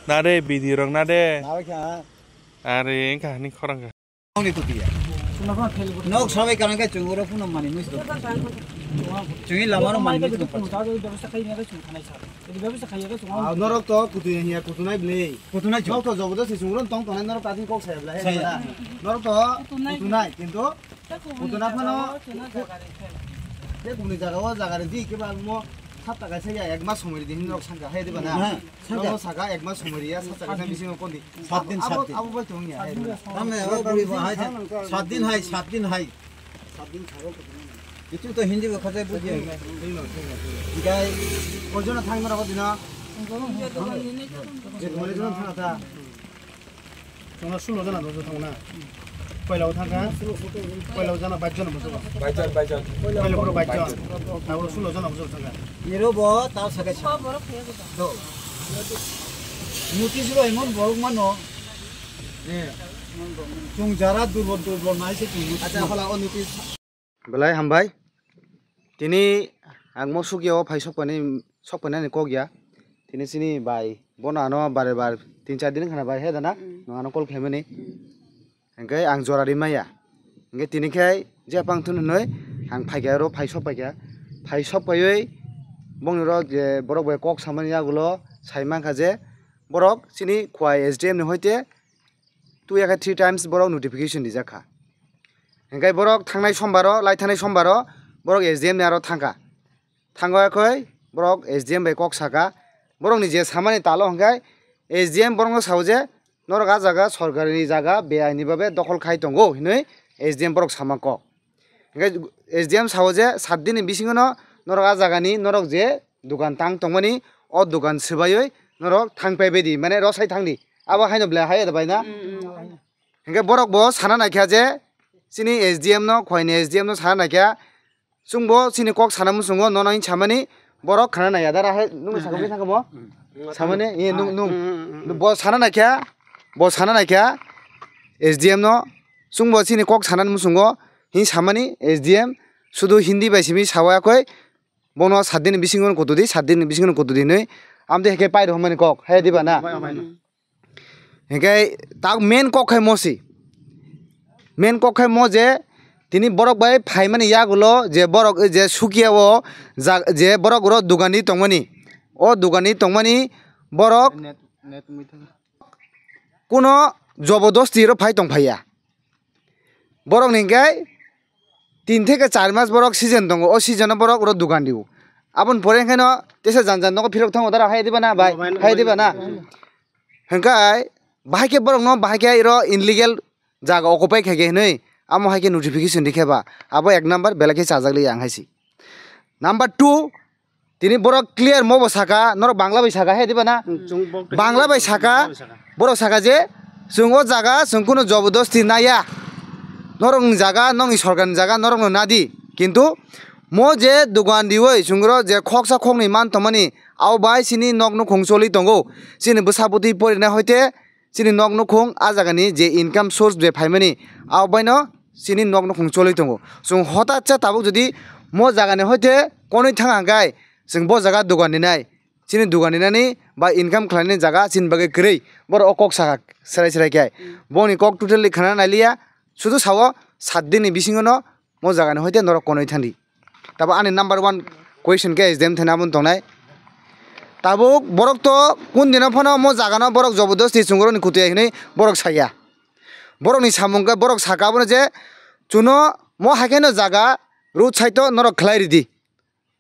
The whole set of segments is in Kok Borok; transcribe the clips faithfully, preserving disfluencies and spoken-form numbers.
Nare bidi rok nare. Nabai kha. Are wngkha hini khorang kha. Nokni tuti ya. Nok sabai kanang khe chungo ro phunuk mani muisto. Chungi lama ro mani muisto. Ah, norok to kutu ya hiya, kutu nai bwle. Kutu nai chuk. Norok to jobo do si chungo ro tong tongnai norok kating kok saya bwle. Saya. Norok to kutu nai kintu kutu na phano. Te kumni jaga o jaga re di ke ba mo sat taka saya ek mas somoi di hin norok sangka hai di ba na. Saka. Saka ek mas somoi ya, sat saka bisingo kondi. Sat din, sat din. Abo bai tong ya. Tame abo buri ba hai. Sat din hai, sat din hai. Sat din saka. Itu to Hindi ba khajai buji. Gai. Koijon thang mara hodina. Je mare jon thang ta. Chwngno sulo jana dojo thangna. Koilao thangkha. Koilao jana baijon bojogo. Baijon, baijon. Koilao boro baijon. Abo sulo jana bojogo thangkha. Iro bo ta saka sa. Do. Muti suro emon borok mano. Chwng jara durbol durbol nai se chwng muti. Acha, hola o notice. Belai hambai. Tini ang mo sugya o phai sokpani, sokpani ani kok ya. Tini sini bai bono ano bare bar tin char din khana bai he dana. Mm. No ano call khlaimani. Mm. Hingke ang jora ri maya. Hingke tini khai je pang thun noi ang phaikya ro phai sok phaikya. Phai sok phaiwi bongni ro je borok bai kok samani yagulo sai mankha je borok sini khwai S D M ni hoite two ya khe three times borok notification rijak kha. Hingke borok thangnai sombaro, lai thangnai sombaro borok S D M ni aro thangkha. Thango yakhoi borok S D M bai kok saka. Borokni je samani talo hingke S D M borokno sao je norok a jaga sorkarini jaga beaini babe dokhol khai tongo hinui S D M borok sama kok. Hingke S D M sao je sat dinni bisingono norok a jagani norok je dukan tang tongmani, o dukan swbaiwi norok thang paibaidi, mane rosai thangdi. Abo haino belai hai da bai na? Mm, mm. Hingke borok bo sana naikha je chini S D M no, khoini S D M no sana naikha. Chwngbo chini kok sana muchungo nono hin samani borok khana naiya dara hai nungni sakao sakamo? Mm. Samani, eh, nung, nung. Mm, mm, mm, mm. Bo sana naikha, bo sana naikha S D M no. Chwngbo chini kok sana muchungo hin samani S D M sudu Hindi bai simi sawa koi. Bono sat din bisingo kutu di, sat din bisingo kutu di hinui. Amtwi hake pai rw mani kok, hai diba na? Bai, bai. Hingke tak main kok khai mo si. Main kok khai mo je tini borok bai phaimani yagulo je borok je sukia o ja-, je borok ro dugani tongmani. O dugani tongmani borok kuno jobodosti ro phai tong phaiya. Borok ni hingke tin theke char mas borok season tongo, o season o borok oro dugan rio. Aboni pore hingke no tesa jan jan nogo phirok thango dara hai diba na bai? Hai diba na? Hingke bahai khe borok no bahai khe iro illegal jaga occupy khaikhe hinui amo hai khe notification rikhe ba abo ek number belai khe chajak li ang hai si. Number two, tini borok clear mo bo saka, norok Bangla bai saka, he diba na? Hmm, chwng bok Bangla bai saka, Bangla bai saka. Borok saka je, chwng o jaga, chwng kuno jobodosti naya. Norok ni jaga, nokni sorkar ni jaga, norok no nadi. Kintu mo je dugan riwi, chwng ro je khoksa khoknwi man tongmani, abo bai chini nok nukhung choli tongo. Chini bwsa bwtwi porina hoite, chini nok nukhung a jaga ni je income source je phaimani, abo baino chini nok nukhung choli tongo. Chwng hotat cha tabuk jodi mo jaga ni hoite konwi thang hangkai, chwng bo jaga dugan rinai, chini dugan rinani ba income khlainani jaga chini bagwi kwrwi, borok o kok sakha serai serai khe. Boni kok totally khana nailiya, sudu sao sat din ni bisingo no mo jaga ni hoite norok konwi thangdi. Tabo ani number one question khe S D M thani aboni tongnai. Tabuk borok to kun dino phano mo jaga no borok jobodosti chwng roni kutu hinui borok saya. Borok ni samung khe borok saka abono je chuno mo hai khe no jaga road side o norok khlai ridi.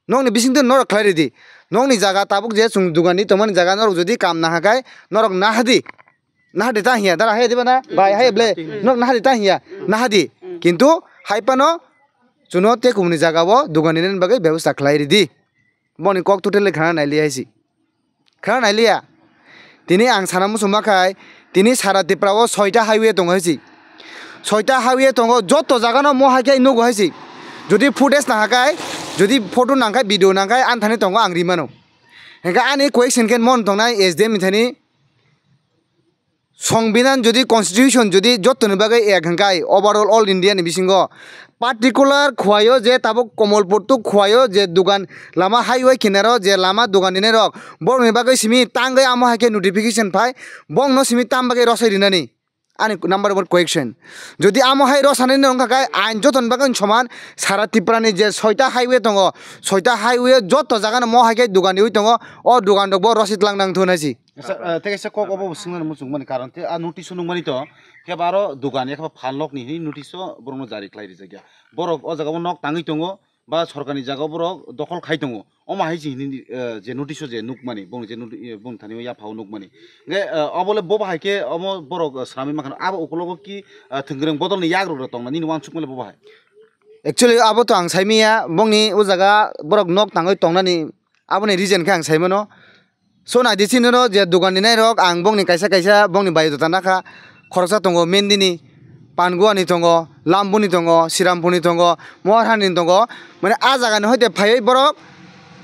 Nokni bisingtwi norok khlai ridi. Nokni jaga tabuk je chwng dugan di tongmani jaga norok jodi kam naha khai norok nahadi. Nahadi ta hiya, dara hai diba na? Bai hai ble. Nok nahadi ta hiya. Nahadi. Kintu hai pano chuno te kumni jaga o dugan ni bagwi bebosta khlai ridi. Boni kok totally khana naili hai si. Khana nailiya. Tini ang sana muchungma khai, tini sara Tripura o soita highway tongo hai si. Soita highway tongo, joto jaga no mo hai khe nugo hai si. Jodi footage nang khai, jodi photo nang khai, video nang khai, ani thani tongo ang rimano. Hingke ani question khe mon tongnai S D M ni thani. Songbidan jodi constitution jodi jottoni bagwi ek hingkai overall all India ni bisingo particular Khowai o je tabuk Komolpur to Khowai o je dugan lama highway kinaro je lama dugan ninai rok borokni bagwi simi tangwi amo hai khe notification phai, bongno simi tam bagwi rosai rinani. Ani number one question. Jodi amo hai rosani wngkha khe ain jotoni bagwi soman, sara Tripura ni je soita highway tongo, soita highway joto jaga no mo hai khe dugan riwi tongo, o dugan rok bo rosit lang nang thun hai si. Asa, eh, tei kaisa kok obo bo swngnani muchung mani karon tei a notice o nukmani to, khe ba aro dugan ya khe ba phalnok ni hini notice o borokno jari khlai rijak ya. Borok o jaga o nok tangwi tongo, ba sorkarni jaga o borok dokhol khai tongo. Omo hai se hini, eh, je notice o je nukmani, bongni je noti-, eh, bongni thani o yaphao nukmani. Hingke, eh, obole bo bahai khe omo borok, eh, swnamwi mankha, abo ukulogo ki, eh, thwngkwrwng bodolni yagrok rok tongna nini uansukmani bo bahai? Actually, abo to ang saimanya, bongni o jaga borok nok tangwi tongnani aboni reason khe ang saimano. So naidi chini no je dugan ninai rok ang bongni kaisa kaisa bongni bai dota nakha, khoroksa tongo Mendini, Panguani tongo, Lambuni tongo, Sirampurni tongo, Moharani tongo. Mane a jaga ni hoite phaiwi borok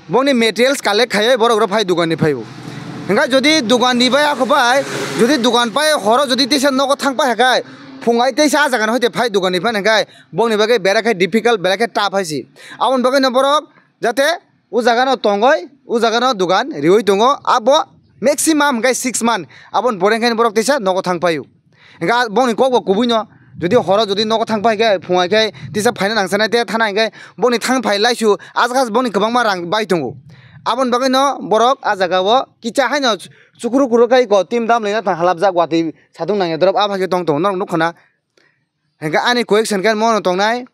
bongni materials collect khaiwi borok rok phai dugan ni phaibo. Hingkha jodi dugan ni bai ako bai, jodi dugan pai horo jodi teisa nogo thang pai hai khai, phung ai teisa a jaga ni hoite phai dugan ni phai hingkha bongni bagwi berai khe difficult, berai khe tough hai si. Aboni bagwi no borok jate o jaga no tongoi, o jaga no dugan riwi tongo, abo maximum hingkhe six month, aboni pore hingkhe borok teisa nogo thang paio. Hingkhe bongni kok bo kubui no, jodi horo jodi nogo thang pai khe, phung ai khe teisa phaina nangsanai te thana hingkhe bongni thang phai laisu, aswk aswk bongni kwbangma rang bai tongo. Aboni bagwi no borok a jaga o kisa haino chukuru kuru khai ko tim dam lina thang halapjak watwi satung nangya dorop a bai khe tong tongo norok nukha na. Hingkhe ani question khe mono tongnai.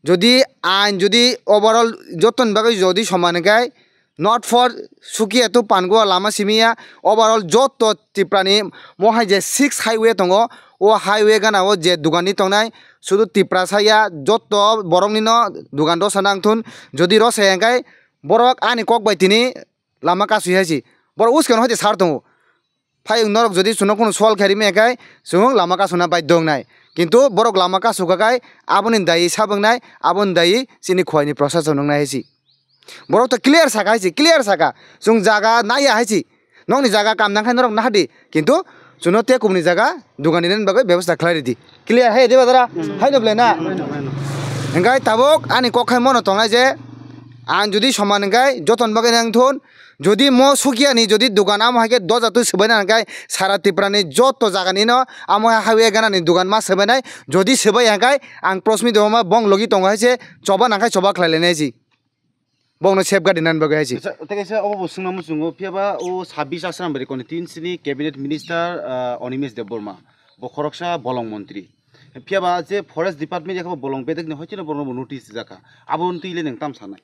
Jodi ain jodi overall jotoni bagwi jodi soman hingkhe, not for Sukia to Pangua lama simiya, overall joto Tripura ni mo hai je six highway tongo, o highway gana o je dugan ni tongnai sudu Tiprasa ya, joto borok ni no dugan rosa nang thun. Jodi rosa ya hingkhe borok ani kok bai tini lama kasui hai si, borok uskano hoite sar tongo. Phai norok jodi chwngno kunu sol khe rimaya khe chwng lama kasuna baidhyo wngnai. Kintu borok lama kasukha khai aboni dayi sabo wngnai, aboni dayi chini Khowai ni prosason wngnai hai si. Borok to clear saka hai si, clear saka. Chwng jaga naiya hai si. Nokni jaga kam nang khai norok nahadi. Kintu chwngno tei kubuni jaga dugan rinani bagwi bebosta khlai ridi. Clear hai de badara? Hai no belai na? Hingkhai tabuk ani kok khai mono tongnai je ang jodi soman hingkhai jotoni bagwi nang thun. Jodi mo Sukiani jodi dugan amo hai khe doja twi swbaina hingkhai sara Tripura ni joto jaga ni no amo hai highway gana ni dugan ma swbainai. Jodi swbai hingkhai ang Prosmit Debbarma bong logi tongo hai se choba nang khai choba khlai lainai ji. Bongno safeguard rinani bagwi hai se. Acha, tei kaisa obo bo swngna muchungo, phiya ba o sabbish Asram bai constituency ni cabinet minister, ah, Animesh Debbarma, bo khoroksa bolong montri. Phiya ba je forest department yakha bo bolong bedek ni hoitino borokno bo notice rijak kha. Abo wng twi le nwng tam sanai?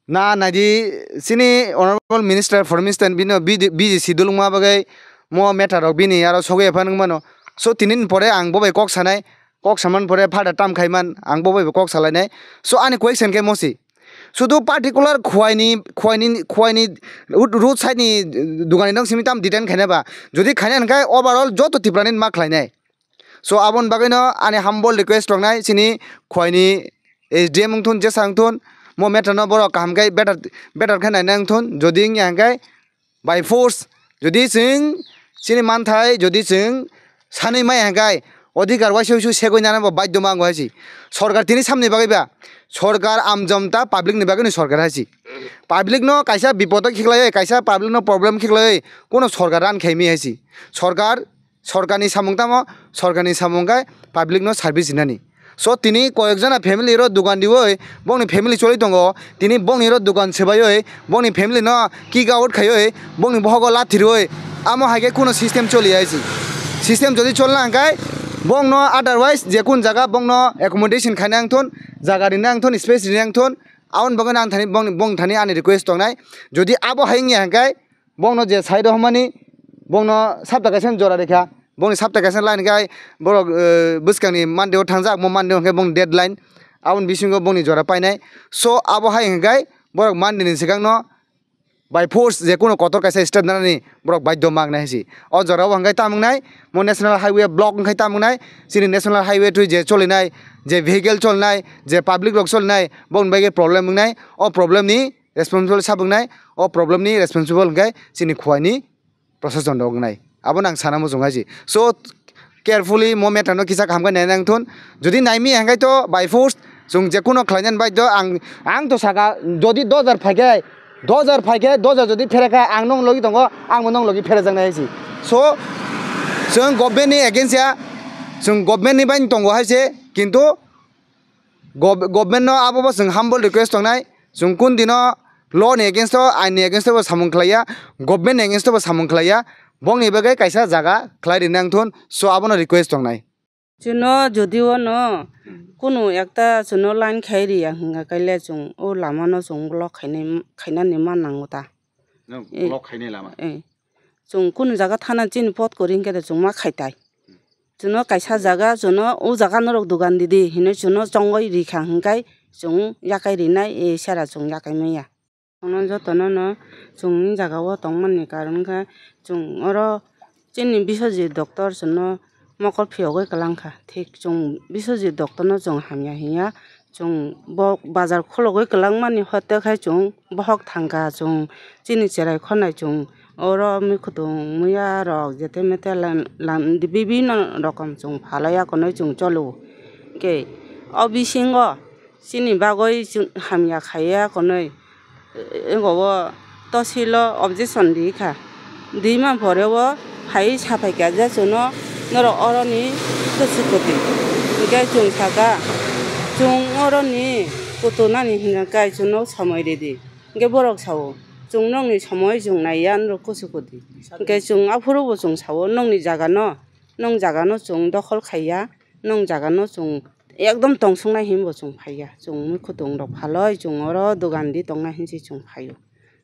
Na, naidi chini honorable minister for minister bino B J C dulungma bagwi mo matter rok bini aro sogwi epha nung mano. So tini ni pore ang bo bai kok sanai, kok saman pore phada tam khai man, ang bo bai kok salainai. So ani question khe mosi. Sudu particular Khwaini, Khwaini, Khwaini road, road side ni dugani nong simi tam detain khaina ba. Jodi khaina hwnkhe overall joto Tripura ni ma khlainai. So aboni bagwi no ani humble request tongnai chini Khwaini S D M wngthun, jesa wngthun, mo matter no borok kaham khe better, better khe naina wngthun. Jodi wngya hwnkhe by force, jodi chwng chini manthai, jodi chwng sanwi maya hwnkhe odhikar waisa waisa segwi nana bo baidhyo ma wngo hai si. Sorkar tini samni bagwi ba, sorkar amjomta public ni bagwi ni sorkar hai si. Public no kaisa bipod o khiklaiwi, kaisa public no problem khiklaiwi, kuno sorkar run khaimi hai si. Sorkar, sorkar ni samung tamo, sorkar ni samung khe public no service rinani. So tini koyek jona family ro dugan riwi bongni family choli tongo, tini bongni ro dugan swbaiwi bongni family no kick out khaiwi bongni bohogo lathirwi amo hai khe kuno system choli hai si. System jodi cholna hwnkhe bongno otherwise je kun jaga bongno accommodation khaina wngthun, jaga rina wngthun, space rina wngthun, aboni bagwi ang thani bongni, bong thani ani request tongnai. Jodi abo hai wngya hwnkhe bongno je side o hwnmani, bongno sapta kaisa jora rikha, bongni sapta kaisa line khe borok, eh, bwskangni Monday o thangjak, mo Monday o hwnkhe bongni deadline, aboni bisingo bongni jora painai. So abo hai hwnkhe borok Monday ni swkangno by force je kuno kotor kaisa step nanani borok baidhyo ma wngnai hai si. O jora o hwnkhe tamo wngnai, mo national highway block wngkhai tamo wngnai, chini national highway twi je cholinai, je vehicle cholinai, je public rok cholinai, bongni bagwi problem wngnai. O problem ni responsible sabo wngnai, o problem ni responsible hwnkhe chini Khowai ni prosason rok wngnai. Abono ang sana muchung hai si. So, carefully mo matter no kisa kaham khe nai nang thun. Jodi nai mi hwnkhe to by force chwng je kuno khlai nani bai do ang, ang to saka jodi dojar phai khe, dojar phai khe, dojar jodi phere kha ang nong logi tongo, ang bo nong logi phere jak nai hai se. So chwng government ni against ya, chwng government ni bai tongo hai se, kintu gov-, government no abo bo chwng humble request tongnai, chwng kun dino law ni against o, ain ni against o bo samung khlai ya, government ni against o bo samung khlai ya, bongni bagwi kaisa jaga khlai rinai ang thun, so abono request tongnai. Chwngno jodi o no kunu ekta chwngno line khai ri ya hwnga khe le chwng o lama no chwng block khainai, khainani ma nango ta. Nang Eh. Block khainai lama. Eh. Chwng kunu jaga thana chini pot kwrwi hwnkhe de chwng ma khai tai. Chwngno kaisa jaga chwngno o jaga norok dogan di di hinwi chwngno chongwi ri kha hwnkhe chwng yakai rinai, eh, sera chwng yakai manya. Ono jotono no chwngni jaga o tongmani karon khe chwng oro chini Biswajit doctor chwngno mokol phiyogwi kwlang kha. Thik chwng Biswajit doctor no chwng hamya hinya, chwng bo bazar khulogwi kwlangmani hote khai chwng bohok thangkha, chwng chini cherai khornai chwng oro mikhutung muya rok jete mete lan, lan, bibinno rokom chwng phalai ya konwi chwng cholo. Khe o bisingo chini bagwi chwng hamya khaiya konwi, ego o tosil o objection di kha. Di man pore o phai saphai kha je chwngno norok oroni kusu kutu. Hwnkhe chwng saka, chwng oroni kutunani hwnkhe kai chwngno somoi ridi. Hwnkhe borok sao, chwng nokni somoi chwng naiya norok kusu kutu. Hwnkhe chwng aphuru bo chwng sao nokni jaga no, nong jaga no chwng dokhol khaiya, nong jaga no chwng ekdom tongsuknai hinwi bo chwng phaiya, chwng mikhutung rok phaloi chwng oro dogan di tongnai hinwi se chwng phaio.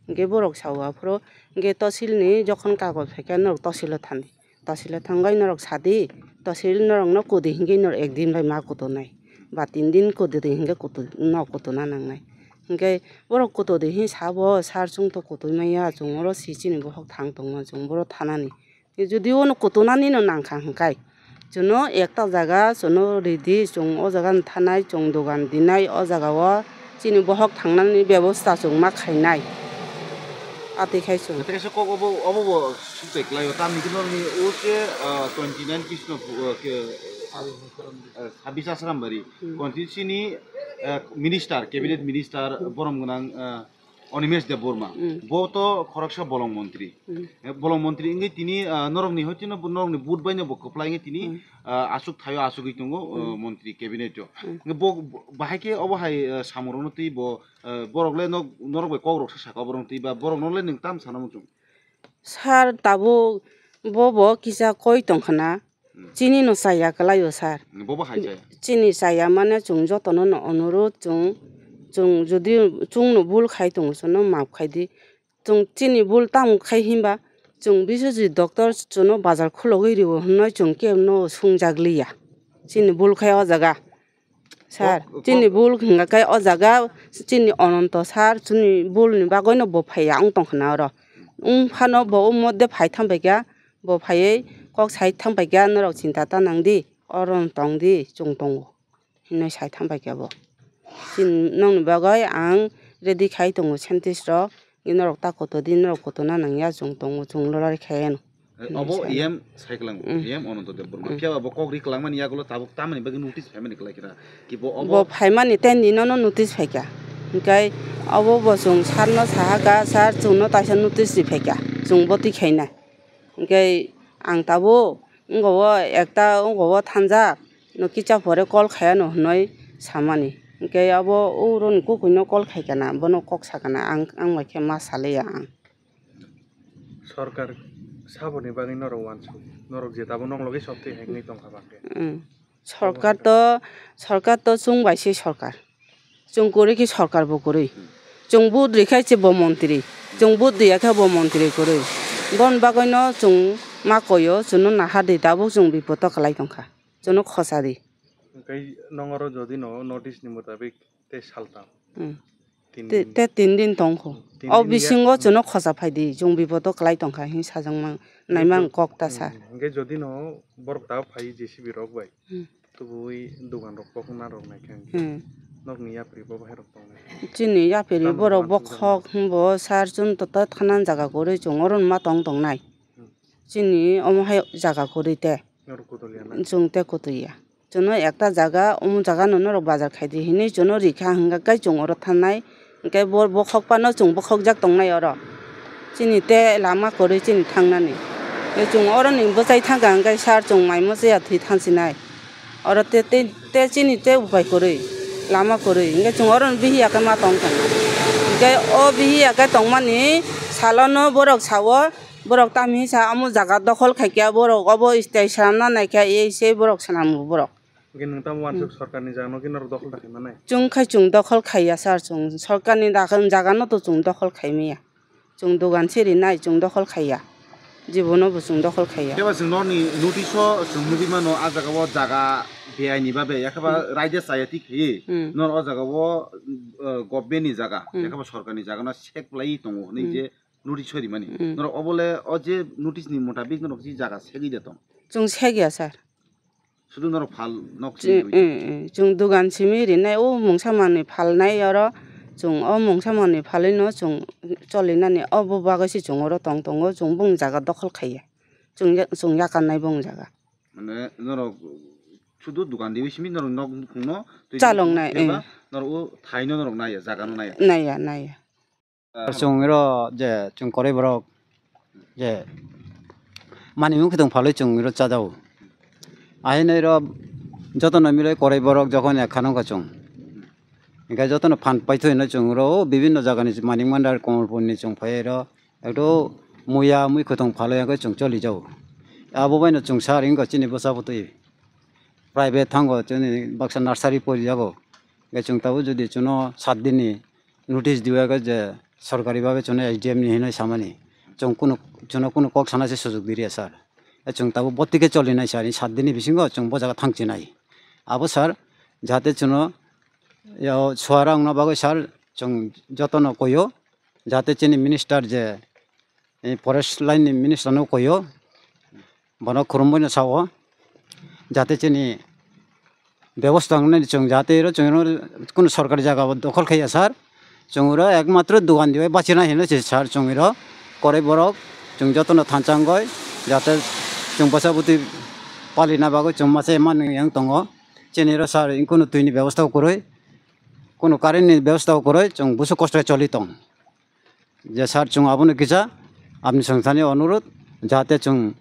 Hwnkhe borok sao aphuru, hwnkhe tosil ni jokhon kagoj phaikha norok tosil o thandi, tosil o thangwi norok sadi, tosil norok no kudi hwnkhe norok ekdin bai ma kutunai ba tin din kudi di hwnkhe kutu, no kutuna nangnai. Hwnkhe borok kutudi hinwi sabo, sir chwng to kutui manya, chwng oro si chini bohok thang tongma, chwng boro thanani. Jodi o no kutunani no nangkha hwnkhe, chwngno ekta jaga chwngno ridi, chwng o jaga no thanai, chwng dogan dinai, o jaga o chini bohok thangnani bebosta chwng ma khainai. Atwi khai chwng. Tei kaisa kok obo, obo bo sukte klaio, tamni hwnkhe norokni o se, ah, twenty nine Krishnapur, ah, ke, ah, Sabis Asrambari, Hmm. constituency ni, ah, minister, cabinet minister, borom gwnang, ah, Animesh Debbarma, Mm. bo to khoroksa bolong montri. Mm. Eh, bolong montri wngwi tini, ah, norokni hoi tino bo norokni vote bai no bo kwplai wngwi tini, Mm. ah, aswk thaio aswkwi tongo, ah, Mm. montri cabinet o. Mm. Hwnkhe bo, bo, bahai khe obo hai, ah, samung rokno twi bo, ah, borok le nok, norok bai kok rok sa saka oborok twi ba borok no le nwng tam sana muchung. Sir tabuk bo bo kisa koi tongkha na. Hmm. Chini no chaya kwlaio sir. Hmm, bo bo hai chaya. Chini chaya mane chwng jotono no onurudh chwng, chwng jodi chwng no bul khai tongo chwngno maaf khai di. Chwng chini bul tamo khai hinba chwng Biswajit doctor chwngno bazar khulogwi rio hwnwi chwng kebo no swngjak liya. Chini bul khai o jaga. Sir, Kok, chini kok. bul hwnga khe o jaga chini Ononto sir, chini bul ni bagwi no bo phaiya wng tong khna oro. Wng phano bo o modde phai thang bai kha, bo phaiwi kok sai thang bai kha, norok chinta ta nang di, oro no tong di, chwng tongo, hinwi sai thang bai kha bo. Chini nokni bagwi ang ready khai tongo scientist rok, norok ta kutu di, norok kutu na nang ya, chwng tongo, chwng lorari khai ano. Eh, obo Hinwi sa. E M sai kwlang, Mm. E M Ononto Debbarma. Mm. Phiya ba bo kok ri kwlangmani yagulo tabuk tamani bagwi notice phaimani kwlai khe na. Ki bo obo Bo phaimani ten dino no notice phaikha. Hwnkhe obo bo chwng sir no saha kha, "Sir, chwngno taisa notice ri phaikha, chwng bo twi khaina." Hwnkhe ang tabuk wngkha o ekta wngkha o thansa no kicha pore call khaiya no hwnwi samani. Hwnkhe obo uro ni kukuino call khaikha na, bono kok sakha na, ang, ang bai khe ma saliya ang. Sorkar saboni bagwi norok uansuk, norok je tabuk nok logi soptwi hai wngwi tongkha bangkhe. Mm. Sorkar to, sorkar to chwng bai se sorkar. Chwng kwrwi khe sorkar bo kwrwi. Chwng vote rikha se bo montri. Chwng vote riya khe bo montri kwrwi. Boni bagwino chwng ma koyo, chwngno nahardi tabuk chwng bipodo kwlai tongkha. Chwngno khosa di. Hwnkhe nong oro jodi no notice ni mutabik tei saltam. Hmm. Tin Te, din. Te tin din tongkho. Tin O din ya- bisingo chwngno khosa phaidi, chwng bipodo kwlai tongkha hin sajwkma naimang Hwnkhe kok ta sa. Hmm. Hwnkhe jodi no borok ta phai J C B rok bai. Hmm. Tubui dogan rok kokna rok naikha hwnkhe. Hmm. Nokni yapri bo bahai rok tongnai. Chini yapri Tamo borok uansuk bokhok hwnbo sar chwng to ta thanan jaga kwrwi chwng oro ma tong tongnai. Hmm. Chini omo hai jaga kwrwi te. Chwng tei kutuya. Chwngno ekta jaga, omo jaga no norok bazar khaidi hinwi chwngno rikha, hwnkhe kai chwng oro thangnai. Hwnkhe bo bokhok phano chwng bokhokjak tongnai oro. Chini tei lama kwrwi chini thangnani. Tei chwng oroni bwchai thangkha hwnkhe sir chwng mai muchaya thwi thangsinai. Oro tei, tei, tei chini tei upai kwrwi, lama kwrwi. Hwnkhe chwng oroni bihiya khe ma tongkha. Hwnkhe o bihiya khe tongmani salono borok sao, borok tamisa omo jaga dokhol khaikha, borok obo stai swnamna naikha, ei sei borok swnamo borok. Hwnkhe nwng tamo uansuk sorkarni jagano khe norok dokhol da khaimannai? Chwng khai chwng dokhol khaiya sir, chwng sorkarni dakhal jagano to chwng dokhol khaimaya. Chwng dogan se rinai, chwng dokhol khaiya. Jibono bo chwng dokhol khaiya. Khe ba chwng norni notice o chwng nugwi mano, a jaga o jaga beaini babe, yakhe ba raida chaya thik khe. Hmm. Nor o jaga o, uh, government ni jaga, Hmm. yakhe ba sorkarni jagano sek lai tongo hwnwi Hmm. je notice o rimani. Hmm. Norok obole o je notice ni motabik norok je jaga segwi de tong? Chwng segya sir. Sudu norok phal nok Chwng, simi eh, eh, chwng dogan simi rinai, o mungsa manwi phalnai oro, chwng o mungsa manwi phalwi no chwng cholinani, obo bagwi se chwng oro tong tongo, chwng bung jaga dokhol khaiya, chwng ya-, chwng yakarnai bung jaga. Mane norok sudu dogan diwi simi norok nok nukhungno twi Chalongnai, nukhungno eh. Norok o thaino norok naiya, jagano naiya. Naiya, naiya. Chwng iro je chwng koroi borok je manwi mung khwtwng phalwi chwng iro chajao. Ahino iro jotono miloi koroi borok jokhon ekha nungkha chwng. Hinkhe jotono phan paithoi hino chwng iro o bibinno jagani manik mandar Komolpurni chwng phai iro ekto muya mui khwtwng phalwi hwnkhe chwng choli jao. Abo baino chwng sar wngkha chini bwsa bwtwi private thango chini baksa nursery porijago. Hinkhe chwng tabuk jodi chwngno sat dinni notice diya khe je sorkari bhabe chwngno S D M ni hinwi samani. Chwng kunu, chwngno kunu kok sana se sujug diriya sir. E chwng tabuk botike cholinai sir, sat dinni bisingo chwng bo jaga thangchinai. Abo sir, jahate chwngno, yo, suara wngna bagwi sir, chwng jotono koyo, jahate chini minister je, e, forest line ni minister no koyo, bono khurumwi no sao, jahate chini bebosta wngnani chwng jahate iro chwng iro kunu sorkari jaga bo dokhol khaiya sir, chwng iro ekmatro dogan dibai bachina hinwi se sir, chwng iro koroi borok chwng jotono thansa wngoi jahate chwng bwsa bwtwi palina bagwi chwng masa manwi wng tongo, chini iro sir kunu twini bebosta kwrwi, kunu current ni bebosta kwrwi, chwng busu kosto choli tong. Je sir, chwng abono kisa apni songthani onurud, jahate chwng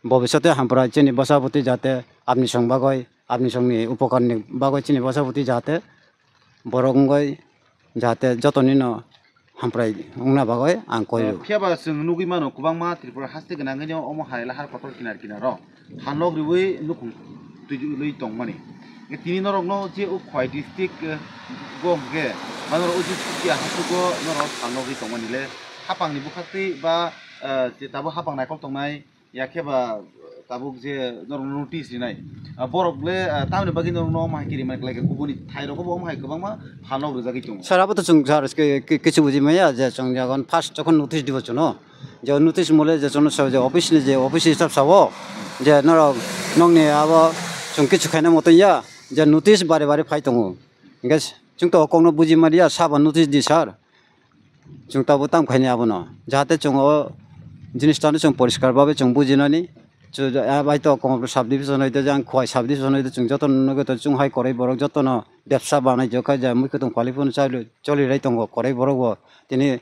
bobiswte hamprai chini bwsa bwtwi jahate apni song bagwi, apni songni upokarni bagwi chini bwsa bwtwi jahate borok wngwi jahate jotonino hamprai wngna bagwi ang koio. Phiya ba chwng nugwi mano, kwbangma Tripura haste gwnangwino omo hai lahar kotor kinar kinaro thanlok riwi nukhung twiwi tongmani. Tini norokno je o Khowai district, eh, go hwnkhe, ba norok o je Sukia hasugo norok thanlok ri tongmani le, hapangni bwkhaktwi ba, eh, je tabuk hapang naikol tongnai, yakhe ba, eh, tabuk je norok notice rinai, ah, borok le, ah, tamoni bagwi norokno omo hai khe rimani khlai khe, kubuni thairok bo omo hai kwbangma thanlok rijagwi tongo. Sir, abo to chwng sir, ke-, ke-, kichu buji maya je chwng jagan first jokhon notice dibo chwngno. Je notice mole je chwngno sa-, je office ni je office staff sao, je norok nokni abo chwng kichu khaina moto ya, je notice bare bare phai tongo. Hinkhe chwng to kokno buji maliya, sabo notice di sir. Chwng tabuk tamo khaini abono. Jahate chwng o jinis tano chwng poriskar babe chwng bujinani. Chwng, ah, bai to Komolpur sub division hoite jang Khowai sub division hoite chwng joto nugwi to chwng hai koroi borok jotono bebsa banai jokha ja mui kwtwng phalwi phano chali, choli rai tongo koroi borok bo. Tini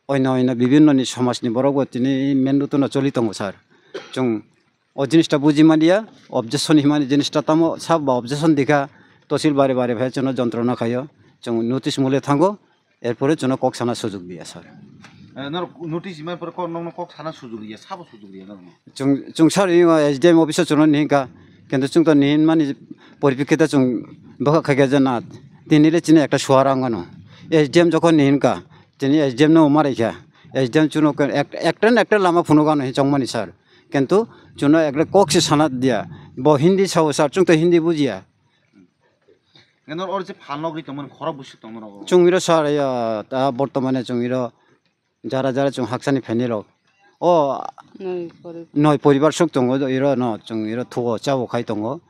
oino oino bibinno ni somaj ni borok bo tini main route no choli tongo sir. Chwng o jinis ta buji maliya, objection himani jinis ta tamo sab ba objection dikha, tosil bare bare phai chwngno jontrona khaio, chwng notice mole thango, erpore chwngno kok sana sujug diya sir. Eh, norok notice himani pore kok, nokno kok sana sujug diya, sabo sujug diya norokno? Chwng, chwng sir, ino S D M office o chwngno nihinkha, kintu chwng to nihinmani poripekkite chwng bwkha khaikha je na, tini le chini ekta suara wngano. S D M jokhon nihinkha, tini S D M no umarikha, S D M chwngno ek-, ekta na ekta lama phunukgano hinwi chongmani sir. Kintu chwngno ekle kok se sana diya. Bo Hindi sao sir, chwng to Hindi bujiya. Nang oro je phalnok ri tongmani khorok bwswk tongmani rogo? Chwng iro sir, ya, ta bortomane chwng iro jara jara chwng haksani phaini rok. O noi poribar. Noi poribar swk tongo iro no, chwng iro thugo chao khai tongo.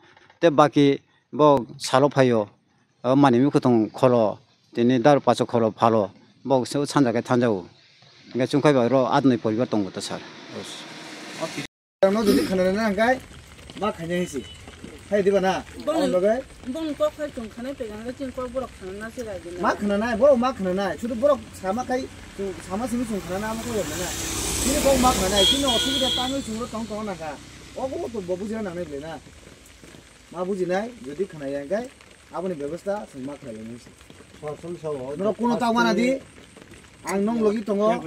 Te baki bo salo phaio. O manwi kwthwng kholo, tini daru paso kholo phalo, bo se o sanja khe thanjago. Hingke chwng khai ba oro at noi poribar tongo ta sir. Ang no jodi khana rwna hwnkhe Ma khainai hai se. Hai diba na? Bong, Ang bagwi bong kok khai chwng khanai pegang le chini kok borok khanana se rai gina. Ma khananai, borok ma khananai. Sudu borok sama khai chwng sama simi chwng khanana amo kok na. Chini kok ma khananai, chini osubida tangwi chwng ro tong tong na kha. Obo to bo bujina nangnai ble na. Ma bujinai, jodi khanai yang kai, aboni bebostha chwng ma khlai lai nai se. Sor sor sa o. Norok kuno ta wana di. Ang nong logi tongo.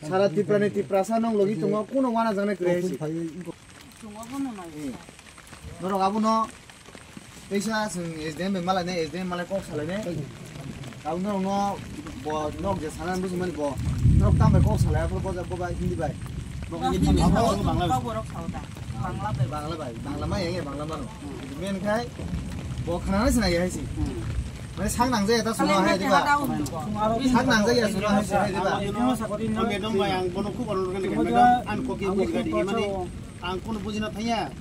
Sara Tripura ni Tiprasa nong logi tongo. Kuno wana jangnai kwrwi hai se. Chungo bono nai. Hmm. Norok abono teisa chwng S D M bai malai nai, S D M malai kok salai nai. Tabuk norok no bo nok je sana bujimani bo. Norok tambai kok salai, aphuru bo, bo bai Hindi bai. Bo Hindi Hindi bai. Abo Bangla bai. Bangla bai. Bangla bai, Bangla mano. Hmm. Men khai bo khanana sinai hai se. Hmm. Mane sak nang jaya ta suno hai diba. Sak nang jaya suno hai se hai diba. Madam bai ang bono khub order kani madam an koki bujgadi mani ang kono bujina thaya.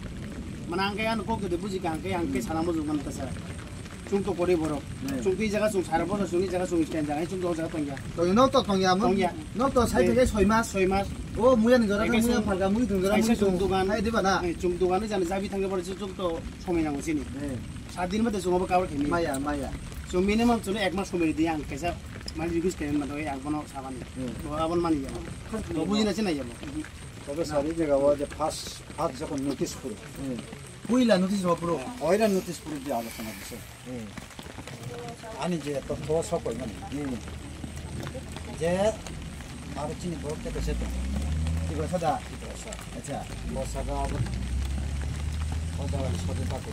Mane ang kai an kok de buji ka ang kai ang kai sana mo jung man ta sa. Chung to kori borok. Chung twi jaga chung sara borok chung ni jaga chung stand jaga chung do jaga tongya. To no to tongya mo. Tongya. No to sai thege soi mas. Soi mas. O muya ni jora muya phalga mui thung jora mui thung. Hai diba na. Chung dugan ni jani jabi thangge borok chung to somoi nango sini. Sat din mate chwng obo cover khaimaya. Maya, maya. Chwng minimum chwng ek mas somoi di ang kaisa mali request khaimani mantwi ang bono sabani. Hmm. Bo abon mani ya. To bujina se nai ya. Tobe sari jaga o je first, first jokhon notice phuru. Hmm. Puila notice ro phuru. Oira notice phuru je alochona bise. Hmm. Ani je to tho sokoi mani. Hmm. Je aro chini borok te kese to. Tiprasa da? Tiprasa. Acha. Bo saka abo. O jaga ni sodi ta ko.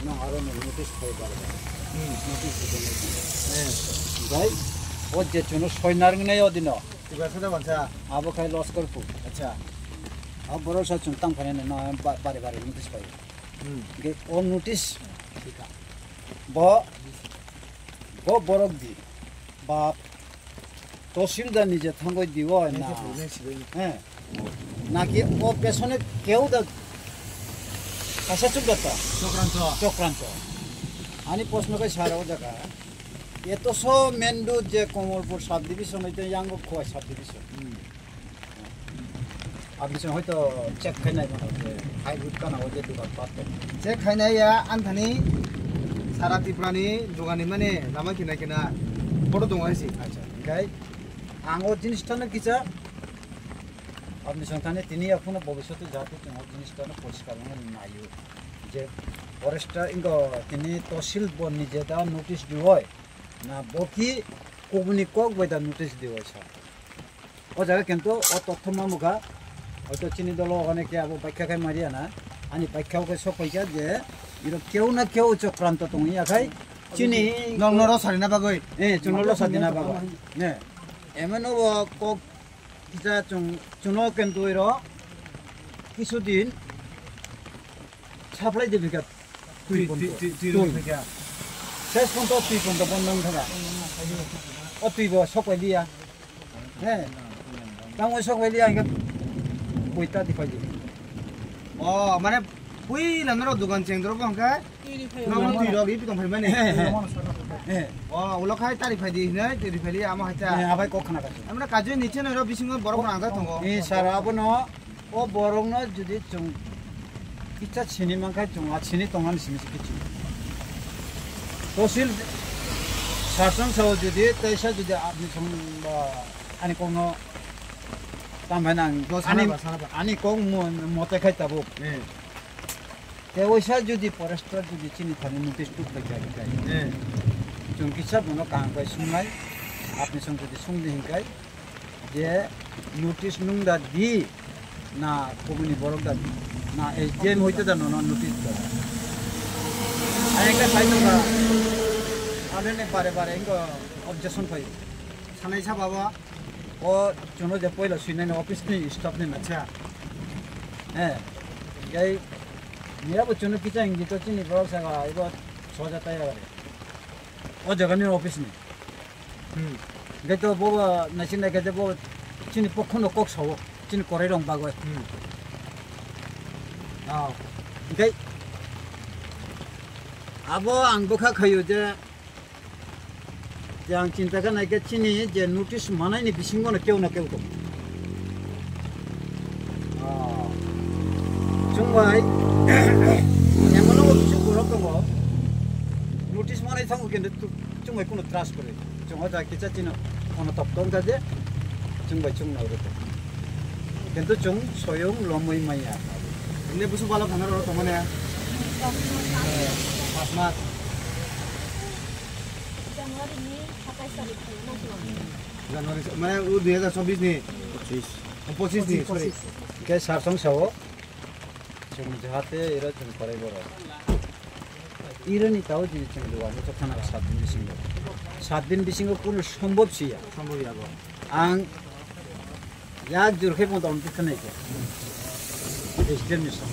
No aro no notice khai bar bar. Hmm, notice khai. Eh, bai, o je chuno soinar ngnai o dino. Tiprasa da bansa. Abo khai Loskarpur. Acha. Abo borok sa chwng tang phane no ba-, bare bare notice pai. Hmm. Ge o notice. Thika. Bo, bo borok di. Ba tosilda nije thangoi diwo na. Naki o pesone keu da kasa chukda ta. Chokranto. Chokranto. Ani posno kai sara o jaga. Eto so mendu je Komolpur subdivision hoite yango Khowai subdivision. Hmm. Abising hoito check khainai mano je hybrid kana o je dukan pat. Check khainai ya anthani sara Tripura ni dukan ni mane lama kina kina photo tongo hai se. Acha, hinkhe ang o jinis thano kisa abising thani tini ya phano bobiswt jate chwng o jinis thano poriskar wngmani naio je forester ingo tini tosil bo nije da notice dioi na boki kubuni kok bai da notice dioi sa. O jaga kintu o totthoma mukha, hoito chini dolo onek ke abo baikha khai mariya na, ani baikha o khe sok paikha je iro keu na keu chokranto tongya khai chini nong noro sarina bagoi. Eh, chwng noro sarina bagoi. Ne. Emeno bo kok kisa chwng, chwngno kintu iro kisu din Supply de bikha twi ponto. Twi, twi, twi, twi. Ses ponto twi ponto bon nang thara. O twi bo sok pai liya. He. Tamo sok pai liya, hinkhe boita di pai di. O, mane, pui la noro dukan cheng doro bang kha. Twi ri phai. Nang twi rok ipi tong phai mani. He, he. He. O, ulo khai tari phai di, hinai twi ri phai liya, amo hai ta. He, abai kok khna kha. Amra kaju ni cheno ro bisingo borok rang da tongo. Ni sara abono O borokno jodi chwng kisa sini mankha, chwng a sini tongnani simi se kichu. Tosil sasong sao jodi teisa jodi apni song, ah, ani kokno tambai nang, Dos ani, sana ba, sana ba. Ani kok mo-, mote khai tabuk. Eh. Te oisa jodi forester jodi chini thani notice tuk bai khai khai. Eh. Chwng kisa bono kaham khai sungnai, apni song jodi sungdi hinkai. Je notice nung da di na kubuni borok da di na S D M hoite da nono notice da. Ayang ka sai nung da ane ne bare bare ingo objection pai. Sanai sa baba. O chuno je poila suinai na office ni staff ni na. Acha. Eh, gai niya bo chuno kicha ingi to chini borok sa ga ibo soja taya gare. O jaga ni office ni. Hmm. Hingke to bo, bo naising naikhe je bo chini pokhono kok sao, chini korai rong bagoi. Hmm. Oh. Hingke abo ang bwkha khaio je, je ang chinta khe naikhe chini je notice manaini bisingo no keu na keu tong. Oh. Chwng Bai, emon o kisu borok tongo, notice manai thango kintu tu-, chwng bai kuno trust kwrwi. Chwng o jaga kisa chino kono top tong jaje, chwng bai chwng nai rwkhe. Kintu chwng soyung lomwi manya. Ine busu balo khana rw tongmani. Pas mas. January ni satais tarikh ni. January, mane o dui hajar chobbish ni? Pochis. O, pochis ni, sorry. Pochis. Khe sar song sao. Chwng jahate iro chwng korai borok. Ironi tao jini chwng duwa ni to khana sat din bisingo. Sat din bisingo kuno sombhob siya. Sombhob ya bo. Ang yak jur khe mo dong khe khana khe. President ni song.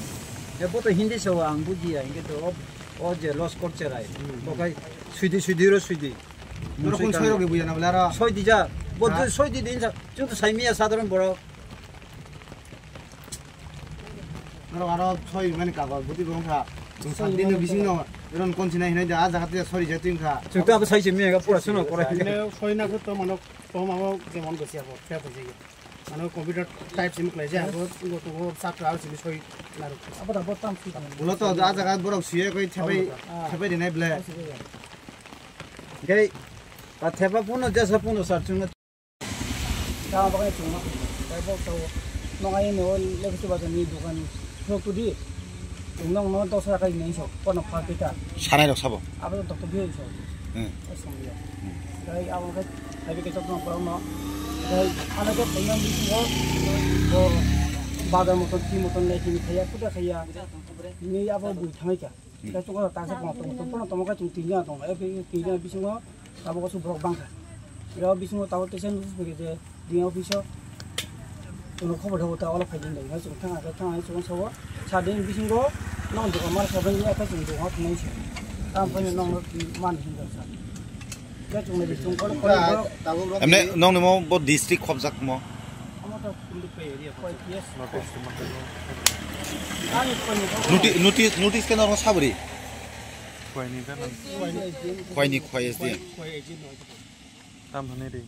E bo to Hindi sao ang bujiya, hingke to o, o je loss korche rai. Hmm. Bo khai suidi suidi ro suidi. Norok kun soi rok buya na bela ro. Soi di ja. Bo ha? Soi di din sa. Chwng to sai miya sadharon borok. Norok aro soi mani kagoj buti bo wngkha. Chwng soi sat din mani bising no ron kon sinai hinai da a jaga te sori je twing kha. Chwng to abo sai se miya ga pura suno kora. Ine soi na to mano to mamo jemon gosi abo khe to je. Mano computer type sim khlai je abo to sat ra simi soi na ro. Abo da bo tam si. Ulo to a jaga borok siye koi thepai, ah, thepai rinai ble. Gai ta thepa puno jasa puno sar chwng. Tamo bagwi chwngno, tei bo tao, nokni o Lekhuti bazarni dokan phiyok tudi, chwng nokno dos taka hinwi sok, kono pha khe ta. Sanai rok sabo? Abo to doktor phiyok sok. Hmm. O songya. Hmm. Tei abo khe, hai khe chokno borokno, tei ano khe phaina bisingo, bo bazar moton, ti moton lai kini khaiya, puja khaiya, ni abo bui thangai kha. Hmm. Tei chukno tangsa kono tongo, kono tongo khe chwng tinjana tongo, e tinjana bisingo, Tabuk aswk borok bangkha. Iro bisingo tabuk teisa notice phaikha je D M office o chwngno khobor rwgo ta, olo phaidi hinwi. Hai chwng thangkha, thangwi chwng sao sadini bisingo nokni dokan mara sabai ya khe chwng dokan thangnai se. Tamo phano nokno man hinwi sa. Khe chwngno bising kol kol borok. Emne nokni mo bo district khobjak mo? Amo to Kundukpai area. Notice, notice. Notice, notice, notice khe norok sabri? Khuaini da nang. Khuaini, khua S D M. Tam hwnwi ri.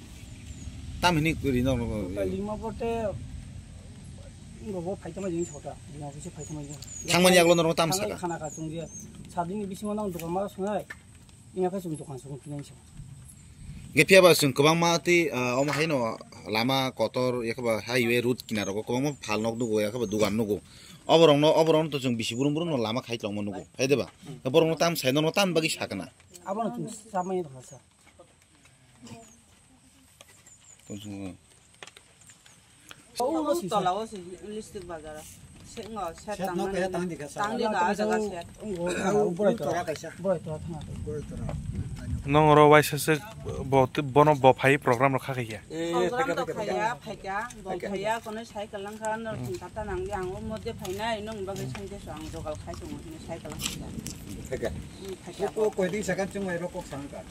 Tam hwnwi ri no, no, no. Lima bote, ngo bo phaitama jing sota, lima bote phaitama jing. Thangmani aglo norok tam saka. Khana ka chwng je, sadini bisingo nang dokan ma swngnai, ina khe chwng dokan song tinai sa. Ge phiya ba chwng kwbangma tei, ah, omo haino lama kotor, yakhe ba highway road kinaro kwbangma phal nok nugo, yakhe ba dugan nugo. Oborokno, oborokno to chwng bisi brum brum no lama khai tongma nugo, hai de ba? Borokno tam sai, norokno tam bagwi sakna. Abono chwng samani thangsa. Tong swngo. O tola o se Listik bazar o. Se ngo set tang no kaya tang di ka sa. Tang di ka jaga set. Borai tora kaisa. Borai tora thang. Borai tora. Nong oro waisa se bo, bono bo phai program rok kha kaiya. Program rok khaiya, phaikya, bo phaiya kono cycle lang kha no thung kata nang di ang o modde phainai nong bagwi sangke so ang jogal khai tongo hino cycle lang kha. Phaikya. Phaikya. Ko koi din sakan chung mai rok kok sangka.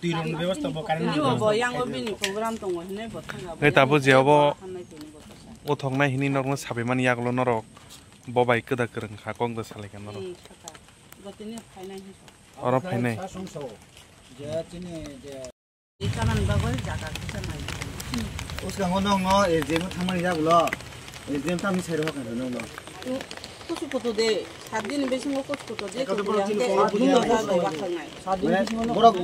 Twi rokni bebosta bo current ni. Tini bo yang o bini program tongo hinwi bo thanga. Hei, tabuk je obo. Hanai tini bo thangsa. O thoknai hini norokno sabaimani yagulo norok bo bai kwda kwrwng kha, kok da salai kha norok. Hmm, saka. Bo tini phainai hinwi sa. Oro phainai. Sa song sao. Je chini je. Ikanan bagwi jaga kisa nai. Uskango nokno A G M no thangmani yagulo. A G M tamni sai rokha kha nokno. Kusu kutu de, sat din bisingo kusu kutu de, kutu ya de, kutu ya de, wakhang nai. Borok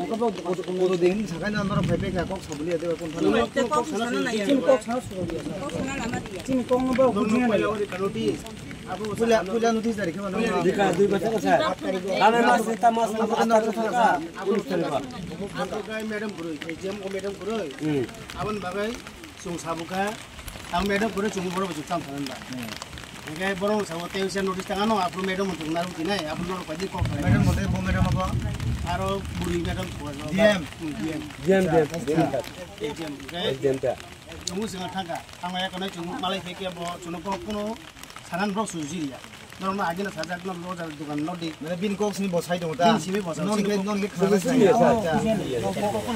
kutu de hin sakai na norok phai phai kha kok sabuli de kon thana. Te kok sana nai. Chini kok sana suru dia. Kok sana lama dia. Chini kok no ba kutu nai. Puila, puila notice dari khe mano. Dika, dui bata ka sa. Kame mas ta mas ta ta ta. Ulis tari ba. Ang to kai madam kuroi, A G M ko madam kuroi. Hmm. Abon bagai sung sabuka. Ang madam kuroi sung boro baju tam thanan ba. Hmm. Engke boro sabo tei usia notice tangano, apro madam untuk naru tinai, apro noro padi kok. Madam mote bo madam apa? Aro buri madam ko. D M. Hmm, D M. D M, D M. A G M, okay? A G M ta. Chungo swnga thangkha, thangmaya kanai chungo malai khe kebo chwngno kok kuno sanan borok sujiriya. Norokno agina sajak, norokno o jaga dokan no di. Mane bini kok simi bosai tongo ta? Bini simi bosai. Non khe, non khe khana sai. Acha, acha.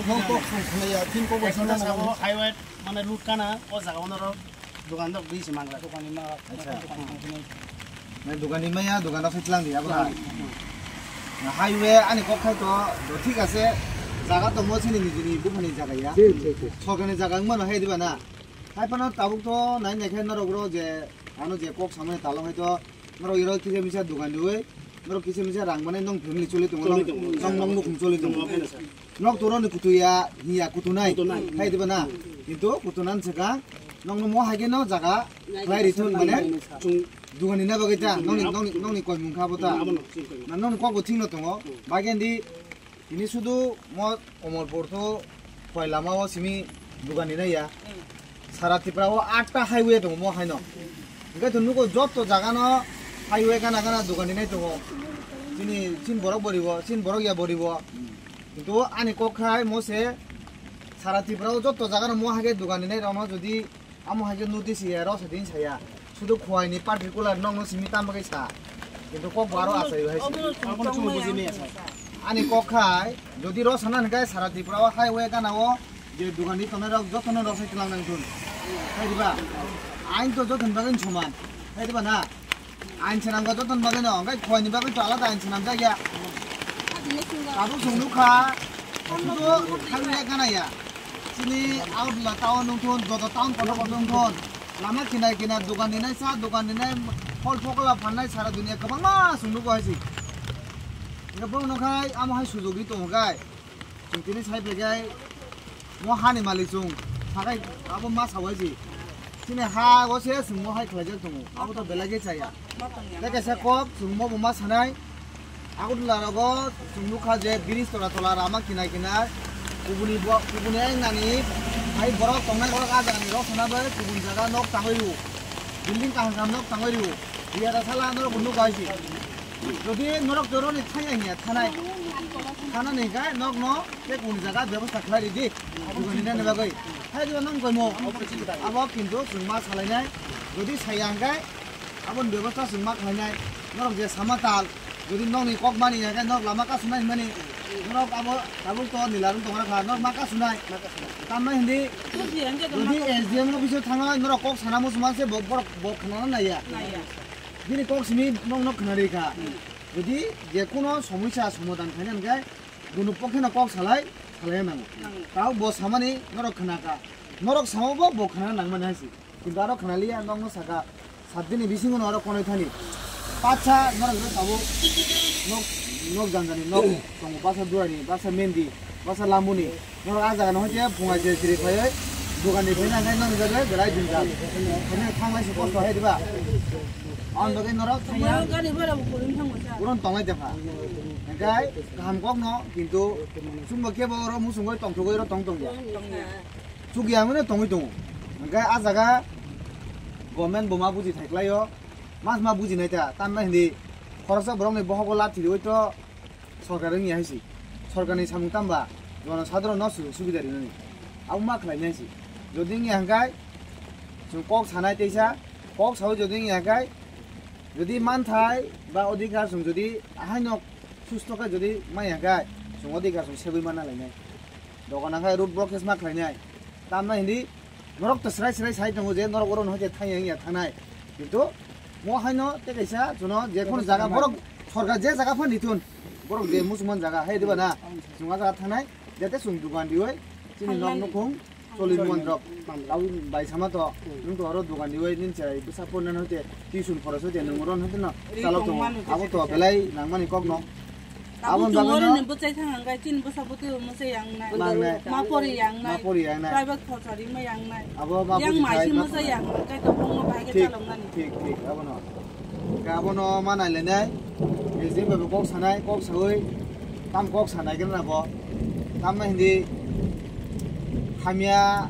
Non kok simi khana ya, bini kok bosai na sabo highway, mane route kana, o jaga o norok dokan rok bini simi mangla. Dokan ni ma. Acha. Mane dokan ni maya, dokan rok sai tlang di, abo na. Hmm. Na highway ani kok khai to, do thik ase, jaga to mo sini nijini buphani jaga ya. Thik, thik, thik. Sorkar ni jaga wngmano hai diba na? Hai phano tabuk to nai nai khe norok ro je ano je kok samani talong hai to Norok iro kisa misa dogan riwi, norok kisa misa rang manai nong family choli tongo, nong, nong, nong nukhung choli tongo. Nok toro ni kutu ya, hiya kutu nai. Kutu nai. Hai diba na? Kintu kutu nan saka, nong no mo hai ke no jaga, khlai ri thun mane, chung dogan ni na bagwi ta, nong ni, nong ni, nong ni koi mung kha bo ta. Na nong ni kok bo thing no tongo, bagen di, ini sudu mo Komolpur to koi lama o simi dogan ni na ya. Sara Tripura o atta highway tongo mo haino. Hingke to nugo jotto jaga no highway gana gana dogan ni nai tongo. Chini, chin borok boribo, chin borok ya boribo. Kintu ani kok khai mo se Sara Tripura o jotto jaga no mo hage dogan ni nai rok no jodi amo hage notice ya ro sadin saya. Sudu khuai ni particular nong no simi tam bagwi sa. Kintu kok baro asai hai. Abono chung buji me asai. Ani kok khai jodi ro sana hingke Sara Tripura o highway gana o je dogan ni tongnai rok joto no rosai tlang nang thun. Hai diba? Ain to joto ni bagwi soman. Hai diba na? Ain swnam kha joto ni bagwi no, hingke koi ni bagwi to alada ain swnam jak ya. Tabuk chwng nukha, sudu thang ya gana ya. Chini outla town nung thun, joto town kotor kotor nung thun. Lama kinai kinai dogan ni nai sa, dogan ni nai phol phokola phan nai sara dunia kwbangma chwng nugo hai si. Hingke bo nung khai amo hai sujogwi tongo kai. Chwng tini sai phaikhe mo hani malik chwng sakai abo ma sawai si. Chini ha o se chwng mo hai khlaijak tongo. Abo to belai khe chaya. Tei kaisa kok chwng mo bo ma sanai. Agartala rogo chwng nukha je bridge tola tola rama kinai kinai. Kubuni bo, kubuni ai nani hai borok tongnai borok ah jaga ni rok sana bai kubun jaga nok tangwi rw. Building kaham kaham nok tangwi rw. Biya da sala norok bo nukha hai si. Jodi norok joroni thangya hiya thanai, thanani hinkhe nokno tei kuni jaga bebosta khlai ridi, bujo ninani bagwi. Hai diba nang koimo? Abo kintu chwng ma salainai, jodi saiya hinkhe aboni bebosta chwng ma khlainai. Norok je sama tal, jodi nokni kok mani hinkhe norok lama kasunai hinmani, norok abo tabuk to nila rung tongra kha, norok ma kasunai. Tamnai hindi, jodi S D M office o thangnai norok kok sana muchung ma se bo, borok bo khnana naiya. Bini kok simi nokno khna ri kha. Jodi je kuno somosya somadan khaina hwnkhe dunu pokhe no kok salai, salai nango. Tao bo samani norok khna kha. Norok samo bo, bo khna nang mani hai si. Kintu aro khna liya nokno saka sat dini bisingo no aro konoi thani. Pacha norok no tabuk nok, nok janjani nok tongo, basa duani, basa mendi, basa lambuni. Norok ah jaga no hoite phungai je siri phaiwi dogan ni phai nang nang jaga belai jwngjal. Phai nang thanglai se kosto hai diba? Ang bagwi norok thangya. Gari bhara bo kuring thango sa. Uron tonglai de pha. Hingkai kaham kok no kintu chumbo kebo oro musungoi tongthogoi oro tong tongya. Chukya mano tongwi tongo. Hingkai ah jaga government bo ma buji thaiklaio. Mas ma buji nai ta, tamna hindi khoroksa borok ni bohogo lathi riwi to Sorkar wngya hai se. Sorkarni samung tamba jono sadharon no su-, subida rinani. Abo ma khlai nai se. Jodi wngya hwnkhe chwng kok sanai teisa, kok saui jodi wngya hwnkhe, jodi manthai ba odhikar chwng jodi ahaino susto khe jodi manya hwnkhe, chwng odhikar chwng segwi manna lainai. Dogan hwnkhe road blockage ma khlainai. Tamna hindi norok to srai srai sai tongo je norok oro no hoite thangya wngya thangnai. Kintu mo haino tei kaisa chwngno je kono jaga borok sorkar je jaga phan rithun. Borok je muchungman jaga, hai diba na? Chwng ah jaga thangnai, jate chwng dugan riwi, chini nok nukhung, choli nuan rok. Abo bai sama to, nwng to oro dugan riwi, nini chwrai bwsa pornani hoite, tuition khorok hoite, nwng oro hoite no chalok tongo. Abo to belai nangmani kok no. Tabuk aboni chwng bagwi oro no ni bwchai thang ang gai, chini bwsa bwtwi mwchai yang nai. Mang nai. Ma pori yang nai. Ma pori yang nai. Private khorsa ri ma yang nai. Abo ma yang pori mai khai si ma mwchai pori. Yang nai, kai to bongno bahai khe thik, chalok nani. Thik, thik, abono. Khe abono ma nai le nai. Ejin bai bo kok sanai, kok saui tam kok sanai khe na bo. Tam na hindi hamya